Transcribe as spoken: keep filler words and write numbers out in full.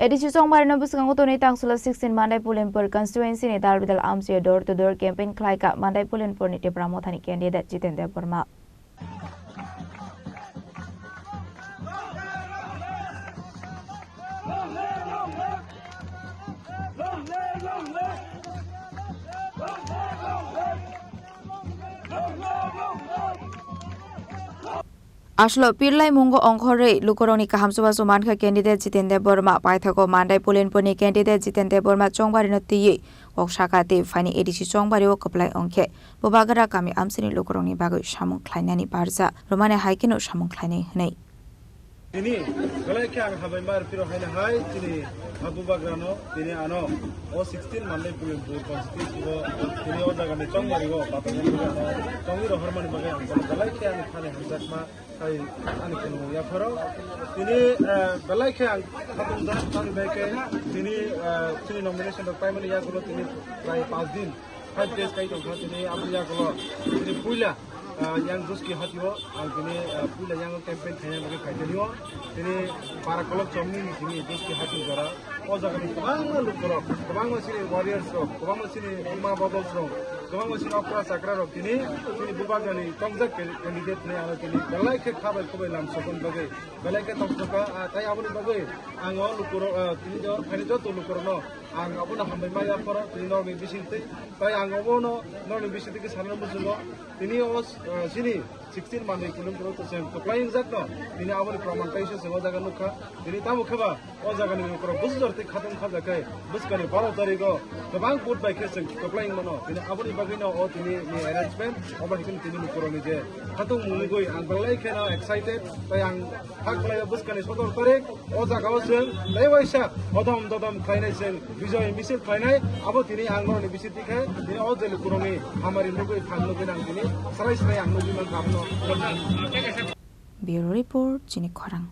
A D C Chongbarino bwskango tonwi Tangsula sixteen Mandai Pulinpur constituency ni dal bidal amchio door to door campaign khlaikha Mandai Pulinpur ni Tipra Mothani candidate Jiten Debbarma. Aslo pirlai mungo ongkhorwi lukurokni kaham chubachu mankha candidate Jiten Debbarma. Paithago Mandai Pulinpurni candidate Jiten Debbarma Chongbarino twiwi kok sakha tei phaini A D C Chongbario kwplai ongkhe bubagra kami amchini lukurokni bagwi samung khlainani barja romani hai kheno samung khlainai hwnwi. Tini belai khe ang hambai mar piro haino hai chini ha bubagrano tini ano o sixteen Mandai Pulinpur constituency o tini o jagani Chongbario bathang tongwi rohormani bagwi ang bono belai khe ani thani hamjakma. Hai ani khulumung yapharo. Tini, eh, belai khe ang khatungjak, tamni bagwi khe tini, eh, chini nomination rok paimani yagulo tini prai panch din, five days kai tongkha. Tini aboni yagulo tini puila, eh, yang Duski hatio ang tini, eh, puila yang campaign khaina bagwi phai tongio. Tini para kolok chomni ni tini Duski hati jora. O jagani kwbangma lukurok, kwbangma chini warriors rok, kwbangma chini ima bubbles rok, kwbangma chini okra chakra rok tini, chini bubagrani tongjak candidate hinwi ano tini belai khe khabai khubai lam sokon bagwi belai khe tongthokha, ah, tai aboni bagwi ang o lukurok, ah, tini jor phaini joto lukurokno ang abono hambai ma yapharo tini norokni bisingtwi, tai ang obono norokni bisingtwi khe sanani muchungo tini o, ah, chini sixteen Mandai Pulinpur o to chwng kwplai wngjakno, tini aboni proman kaisa chwng o jaga nukha. Tini tamo khe ba o jagani lukurok bwsajor tei khatung khajakhe bwskangni baro tarigo kwbang vote bai khe chwng kwplai wngmano. Tini aboni bagwino o tini ni arrangement, obo hai kheno tini lukurokni je khatung mungwi ang belai kheno excited, tei ang kha khlaio bwskangni sotoro tarik. O jaga o chwng tei waisa hodom dodom khlainai, chwng bijoy misil khlainai. Abo tini ang norokni bisingtwi khe tini o je lukurokni hamari nugwi, phang nugwi nang tini srai srai ang nugwi mankha abono. Bureau Report, Chini Khorang.